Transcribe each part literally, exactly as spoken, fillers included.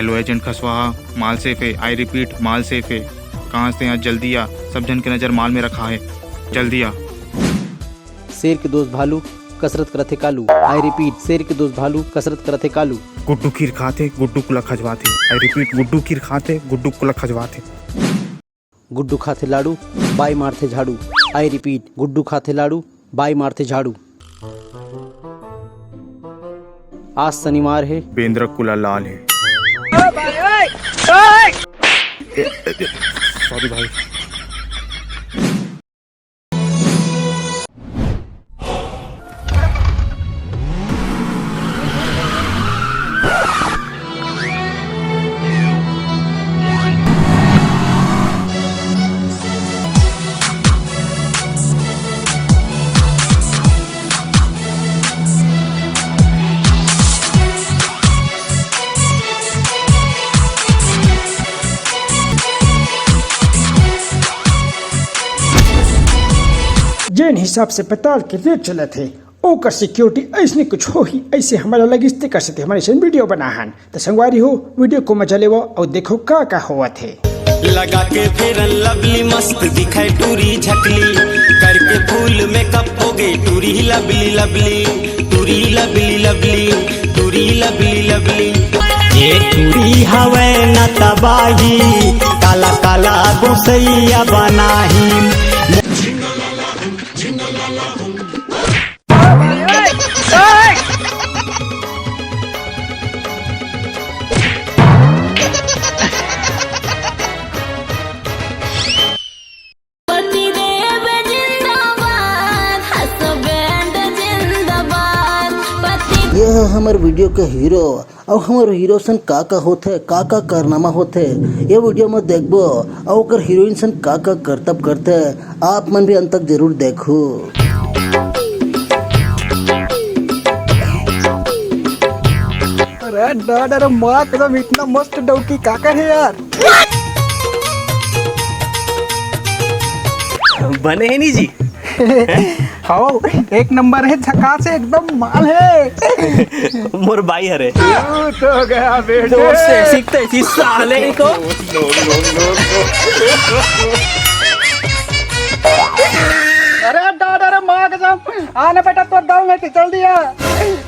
लो agent खसवाहा, माल safe हे। I repeat, माल safe हे। कहाँ से यहाँ? जल्दी आ, सब झन के नजर माल में रखा हे। जल्दी आ। शेर के दोस्त भालू, कसरत करथे कालू। I repeat, शेर के दोस्त भालू, कसरत करथे कालू। गुड्डू खीर खाथे, गुड्डू कुला खजवाथे। I repeat, गुड्डू खीर खाथे, गुड्डू कुला खजवाथे। गुड्डू खाथे लाड़ू, बाई मारथे झाड़ू। I repeat, गुड्डू खाथे लाड़ू, बाई मारथे झाड़ू। आज शनिवार हे। बेंद्रा कुला लाल हे। Sorry भाई। जेन हिसाब से पताल के रेट चलत हे, ओकर सिक्योरिटी अइसने कुछ होही, अइसे हमला लगिस तेकर सेती हमन अइसन वीडियो बनाहन। त संगवारी हो, वीडियो को मजा लेवव अउ देखव का का होवत हे। लगा के Fair Lovely मस्त दिखय टूरी झकली, करके full makeup होगे टूरी lovely lovely, टूरी lovely lovely, टूरी lovely lovely। ये टूरी हवय न तबाही, काला काला गोसैया बनाही। पतिदेव जिंदाबाद, हसबैंड जिंदाबाद, पति ये है हमर वीडियो के हीरो। अउ हमर हीरो सन का का होथे, का का कारनामा होथे, ये वीडियो में देखबो। अउ ओकर हीरोइन सन का का करतब करथे, आप मन भी अंत तक जरूर देखो। अरे डर, अरे माँ कसम, इतना मस्त डौकी काकर हे यार। बने हे नी जी। हव, एक नंबर हे, झकास हे, एकदम माल हे। मोर बाई हरे। तू तो गया बेटे। जोर से सीखते इसी साले को। अरे डर, अरे माँ कसम, आने बेटा, तोर दाऊ में जल्दी आ।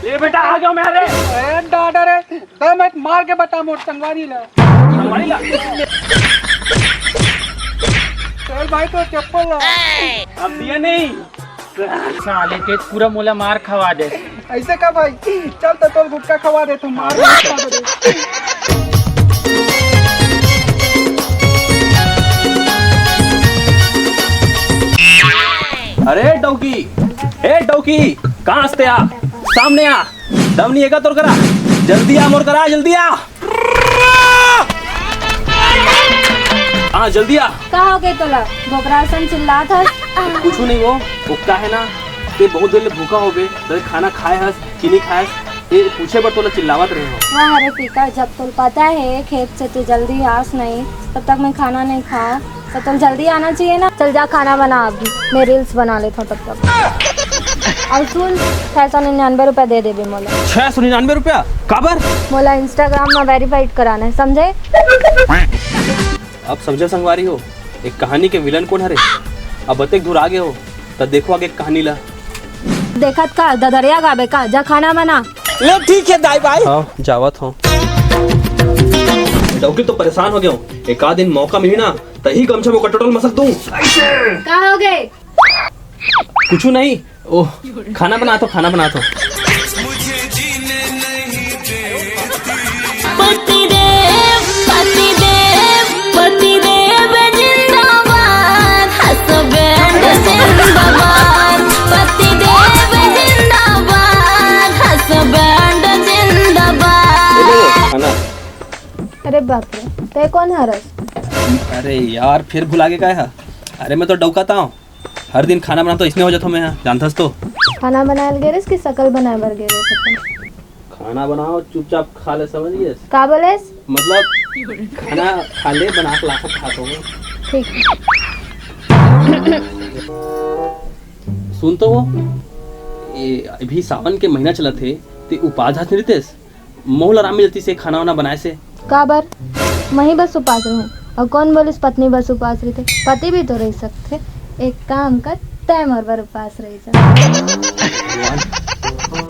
ले बेटा, आ गया मैं। अरे अरे डर, अरे दम है, मार के बता मोर संगवारी ला। संगवारी ला? चल भाई, तो चप्पल ला। अब दिया नहीं। साले के पूरा मोला मार खवा दे। ऐसे का भाई? चल तो तोर गुटखा खवा दे, तू मार खवा दे। अरे डौकी, ए डौकी, कहाँ हस ते? आ, सामने आ। दम नहीं हे का तोर करा? जल्दी आ मोर करा, जल्दी आ। हाँ, जल्दी आ। का हो गए तोला? बोकरा असन चिल्लात हस? कुछ नहीं वो, वो का है ना, ते बहुत देर ले भूखा होबे, ते खाना खाए हस कि नहीं खाए हस, ये पूछे बर तोला चिल्लावत रहे हो। वाह रे पीका, जब तोला पता है खेत से तू जल्दी आस नहीं, तब तक मैं खाना नहीं खाऊं। तो तुम जल्दी आना चाहिए ना। चल जा खाना बना, अभी मैं reels बना लेता हूँ तब तक। और सुन, छह सौ निन्यानवे रुपया दे देबे मोला। छह सौ निन्यानवे रुपया? काबर? मोला Instagram में verified कराना है, समझे? अब समझे संगवारी हो, एक कहानी के villain कौन हरे। अब अतेक दूर आगे हो, त देखो आगे कहानी ला। देखत का ददरिया गाबे का, जा खाना बना। ले ठीक है दाई भाई। हाँ, जावत हूँ। डौकी तो परेशान हो गया हूँ, एक आध दिन मौका मिली ना, तही गमछा में कटोटल मसक दूं। का हो गए? कुछ नहीं, ओह, खाना बना तो, खाना बना तो। पतिदेव, पतिदेव, पतिदेव जिंदाबाद, husband जिंदाबाद, पतिदेव जिंदाबाद, husband जिंदाबाद। खाना। अरे बाप रे, ते कौन हरस? अरे यार, फिर भुला के काय हा? अरे मैं तो डौकाता हूँ, हर दिन खाना बना तो इसने हो जाता हूँ मैं यहाँ, जानथस तो। खाना बनायल गे रेस कि शकल बनाए बर गे रेस अपन? खाना बनाओ, चुपचाप खा ले, समझ गए? का बोलेस? मतलब खाना खा ले, बना के लाखत खात हो। ठीक। सुन तो वो, ये अभी सावन के महीना चलत हे, ते उपास हस नहीं रहतेस? मोहल आराम मिलती से खाना वाना बनाए से। काबर? मही बस उपास रहूं? अउ कोन बोलिस पत्नी बस उपास रहिथे? पति भी तो रह सकथे। एक काम कर, तै मोर बर उपास रह जा। भगवान,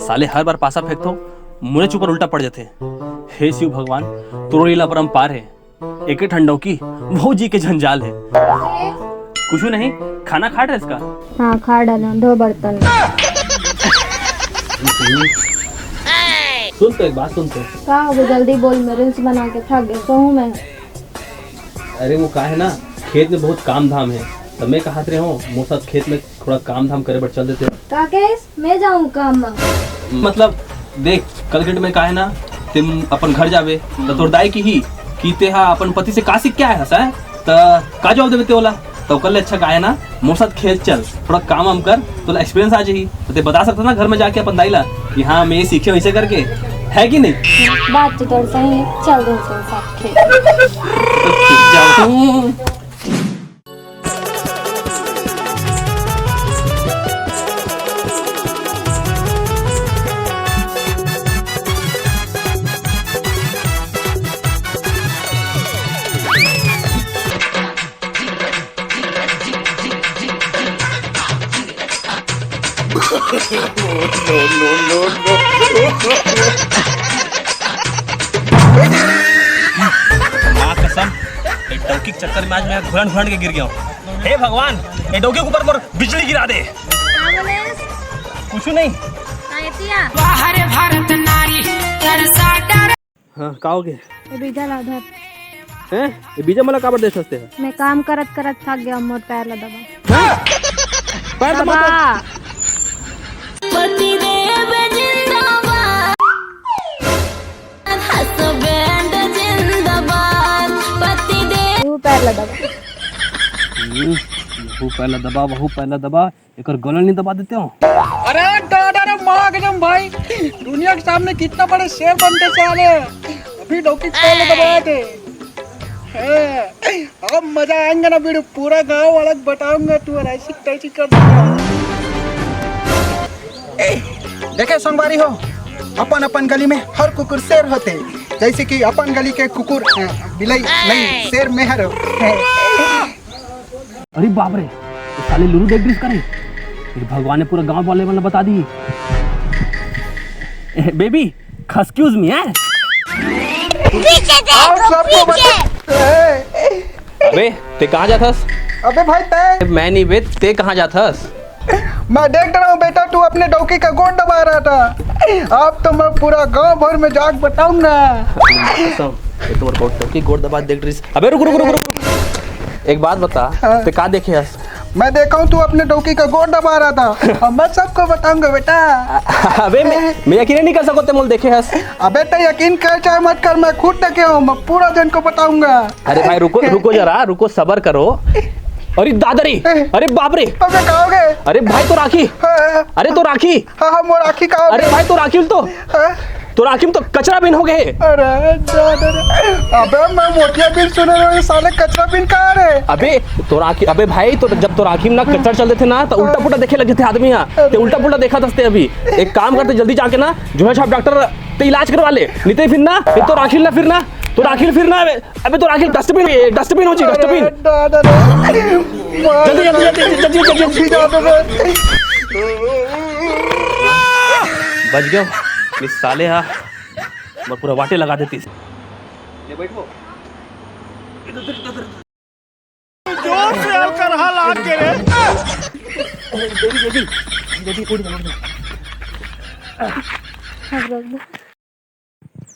साले हर बार पासा फेंकथों, मोरेच ऊपर उल्टा पड़ जाथे। हे शिव भगवान, तोरो लीला अपरंपार हे। एके ठन डौकी, भौजी के जंजाल हे। कुछू नहीं, खाना खा डरेस का? हाँ, खा डालो, धो बर्तन। सुन तो, एक बात सुन तो। का हो गया? जल्दी बोल, मैं reels बना के थक गई, सोहूं मैं। अरे वो का हे ना, खेत में बहुत काम धाम हे, त मैं कहत रहे हों, मोर साथ खेत में थोड़ा काम धाम करे बर चल देते। का कहेस? मैं जाऊं काम में? मतलब, देख, कल के date में का हे ना, तें अपन घर जाबे, त तोर दाई किही कि तेहा अपन पति से का सीख के आए हस, हैं? त का जवाब देबे तें ओला? त ओकर ले अच्छा का हे ना, मोर साथ खेत चल, थोड़ा काम वाम कर, तोला experience आ जाही। त तें बता सकथस ना घर में जाके अपन दाई ला कि हाँ, मैं ये सीखे हूँ, ऐसे करके, है कि नहीं? बात तो तोर सही हे, चल दूं तोर साथ खेत। तो ठीक जाओ। माँ कसम, ये डौकी के चक्कर में आज मैं घुरन घुरन के गिर गया हूँ। हे भगवान, ये डौकी के ऊपर मोर बिजली गिरा दे। का बोलेस? कुछ नहीं। का एतिया? बाहर भारत नारी, तरसा डर। हाँ, का हो गया? ये बीजा ला धर। हैं? ये बीजा मला काबर देस हस तें? मैं काम करत करत थक गया, मोर पैर ला दबा। हाँ? पैर दबा दबा। तो। पति देव जिंदाबाद, husband जिंदाबाद, पति देव। वो पैर ला दबा। हम्म, वो पैर ला दबा, वो पैर ला दबा। एकर गला नहीं दबा देते हो? अरे दादा रे माँ कसम भाई, दुनिया के सामने कितना बड़े शेर बनते साले, अभी डौकी पहले दबाए थे। हैं, अब मजा आएगा ना वीरू, पूरा गांव वाला को बताऊंगा तू ऐसी तैसी कर दूंगा। ए, देखे संगवारी हो, अपन अपन गली में हर कुकुर शेर होते, जैसे कि अपन गली के कुकुर, अ, बिलाई नहीं, शेर मेहर हो। अरे बाप रे, ये साले लुरु देख ड्रिस करे। ये भगवान ने पूरा गांव वाले वाला बता दी। ए, बेबी, excuse me, हैं? पीछे देखो, आप सबको पीछे। बता-, ए, ए, अबे, तें कहाँ जाथस? अबे भाई, तें मैं नहीं बे, तें कहाँ जाथस? मैं देख रहा हूँ बेटा, तू अपने डौकी का गोड़ दबा रहा था। अब तो मैं पूरा गांव भर में जाके बताऊंगा। कसम, ये तुम्हारे गोड़, डौकी गोड़ दबा देख ड्रिस। अबे रुक, रुक, रुक, रुक। एक बात बता, हाँ। तें का देखे हस? मैं देखा हूँ तू अपने डौकी का गोड़ दबा रहा था। अब मैं सबको बताऊंगा बेटा। अबे मैं, मैं यकीन नहीं कर सको तें मोला देखे हस। अबे तें यकीन कर चाहे मत कर, मैं खुद देखे हूँ, मैं पूरा जन को बताऊंगा। अरे भाई रुको, रुको जरा, रुको, सबर करो। अरे दादा रे, अरे बाप रे। अबे का हो गए? अरे भाई तोर आँखी। हाँ। अरे तोर आँखी। हाँ, हाँ, मोर आँखी का हो अरे गए? भाई तोर आँखी तो, हाँ। तोर आँखी में तो कचरा बिन हो गए। अरे दादा रे। अबे मैं मोतिया बिन सुने रहे, ये साले कचरा बिन कहाँ रे? अबे तोर आँखी, अबे भाई तो जब तोर आँखी में ना कचरा चल देथे ना तो उल्टा पुल्टा देखे लग जाथे आदमी। हाँ, अरे। तें उल्टा पुल्टा देखा दसते अभी। एक काम करते, जल्दी जाके ना जोहर छाप डॉक्टर ते इलाज करवा ले, नहीं तो फिर ना, ये तोर आँखी ला फिर ना, तोर आँखी ला फिर ना, अबे तोर आँखी डस्टबिन, डस्टबिन हो जी, डस्टबिन। अरे, दादा रे। जल्दी, जल्दी, जल्दी, जल्दी, जल्दी, जल्दी। दादा रे। बच गयो, ये साले हा, मोर पूरा वाटे लगा देतिस। ले बैठो। जोर से हल्का रहा लाग के रे। बेबी, बेबी, बेबी, उठ जा, उठ जा।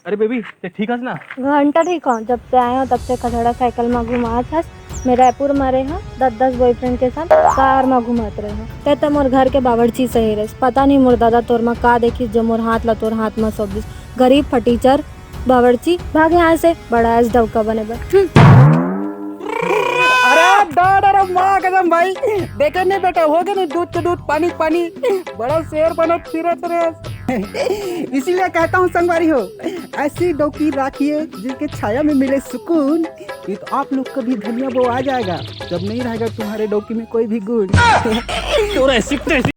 अरे बेबी, तें ठीक हस ना? घंटा ठीक हो, जब से आए हो तब से कचड़ा साइकिल में घुमात हस। मैं रायपुर में रहे हो, दस दस बॉयफ्रेंड के साथ कार में घुमात रहे हो। तें तो मोर घर के बावर्ची सही रहे, पता नहीं मोर दादा तोर में का देखिस जो मोर हाथ ला तोर हाथ में सौंप दिस। गरीब फटीचर बावर्ची, भाग यहाँ से, बड़ा ऐस डौका बने बर। हम्म। अरे डर, अरे माँ कसम भाई, देखे नहीं बेटा, हो गए नहीं दूध के दूध, पानी के पानी, बड़ा शेर बनत फिरत रहे। इसीलिए कहता हूँ संगवारी हो, ऐसी डौकी राखिए जिनके छाया में मिले सुकून, नहीं तो आप लोग का भी धनिया बो आ जाएगा जब नहीं रहेगा तुम्हारे डौकी में कोई भी गुण। तोरा ऐसी तैसी